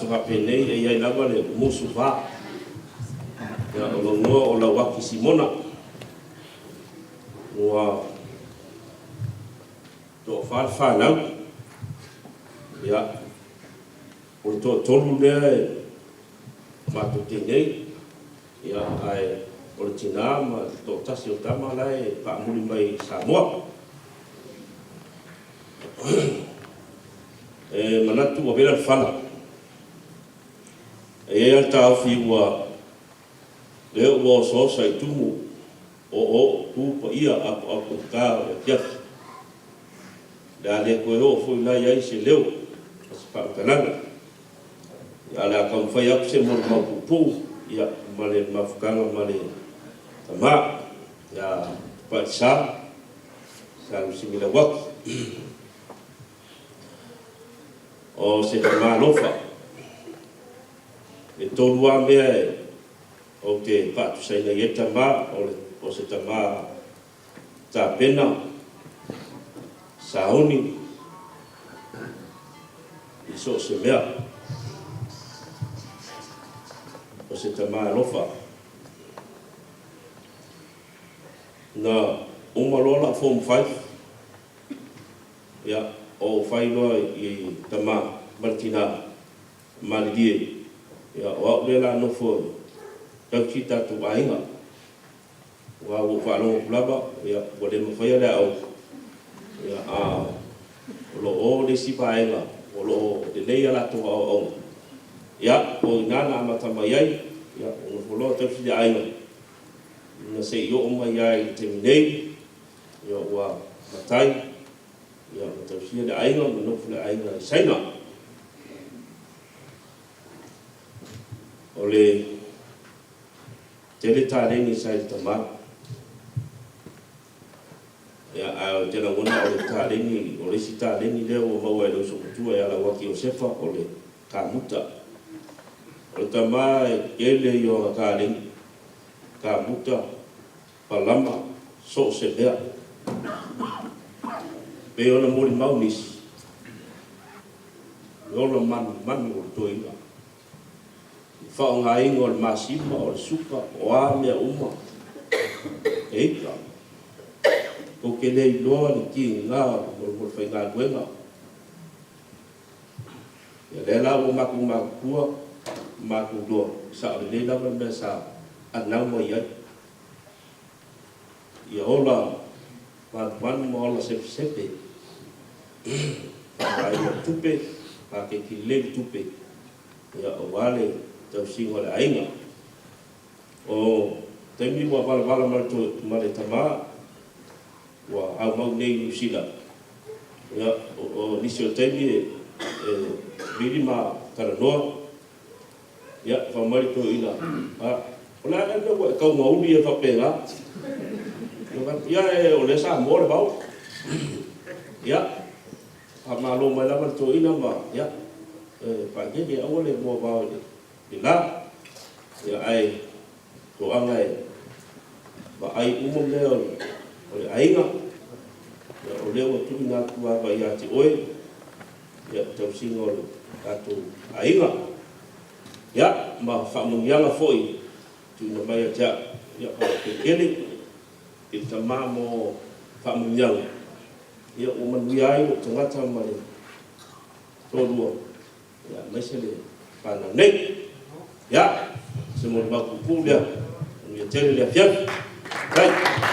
aso faapenei e i ai lava le musu fa. Ia, o lou igoa o Lauaki Simona. Ua toafa le fanau. Ia, o le toatolu lea e matou te i nei, ia, ae o le tina ma le toatasi o tama la e faamuli mai i Samoa. E manatu ua vela le fala. E i ai lava le taofi ua lea ua osaosa i tumu oooo tu paia apoapo i ta o le afiafi. O le a le toe oo foi la i ai se leo ma se faamatalaga. Ae o le a taumafai atu se molimau puupuu ia ma le mafutaga ma le tama ia Tupailesa Salusimi Lauaki. O se tama alofa. E tolu lava mea ou te faatusaina i ai le tama, o se tama tapena, sauni i so o se mea. O se tama alofa. Na uma loa lau Form 5, ia, ou fai loa i tama ma le tina, malilie, ia, o au lea o le a nofo e tausi tatou aiga. Aua ua ou faalogo atu lava, ia, ua le mafaia le aoga, ia, a o lo o o le isi vaega o lo o lelei a latou aoaoga. Ia, o i ina na amata mai ai, ia, ou nofo loa tausi le aiga, ina se i oo mai lava i le taimi nei, ia, ua matai, ia, ma tausia le aiga ma nofo le aiga i Saina. O le tele taleni sa i le tama. Ia, ae ou te lagona o le taleni, o le isi taleni lea ua maua e le uso matua ia Lauaki Iosefa, o le kamuta. O le tama e tele ia ona taleni, kamuta, palama, so o se mea. Pei ona molimau nisi, e ola manumanu o le toeaina. Le faaaogaina o le masima, o le suka, o a mea uma, e ita. Tou te le iloa le tiga o le faigaluega. Ia lea la ua matou matutua, matou iloa, e sao lelei lava le mea sa anau mai ai. Ia ola manumanu ma ola sepesepe, faaaogaina le tupe, paketi lelei le tupe, ia aua le tausiga o le aiga. O taimi ua valavala ma le tama ua aumau nei i Niu Sila, ia, o nisi o taimi e vili ma talanoa, ia, fai mai le toeaina, A, o le a ea le mea ua e taugauli ai faapena? Ia, o lea e Samoa le vao. Ia, faamalo mai lava le toeaina ma, ia, e faaeteete, aua le moavao i le la. Ia, ae toaga e vaai uma mea o le aiga, ia, o lea ua tuuina atu lava ia te oe, ia, le tausiga o le tatou aiga. Ia, ma faamanuiaga foi tuuina mai ia te au, ia, faafetai tele i le tama mo faamanuiaga, ia, ua manuia ai lou tagata ma le toalua, ia, aemaise le fanau nei. Ia, o se molimau puupuu lea, manuia tele le afiafi. Faafetai.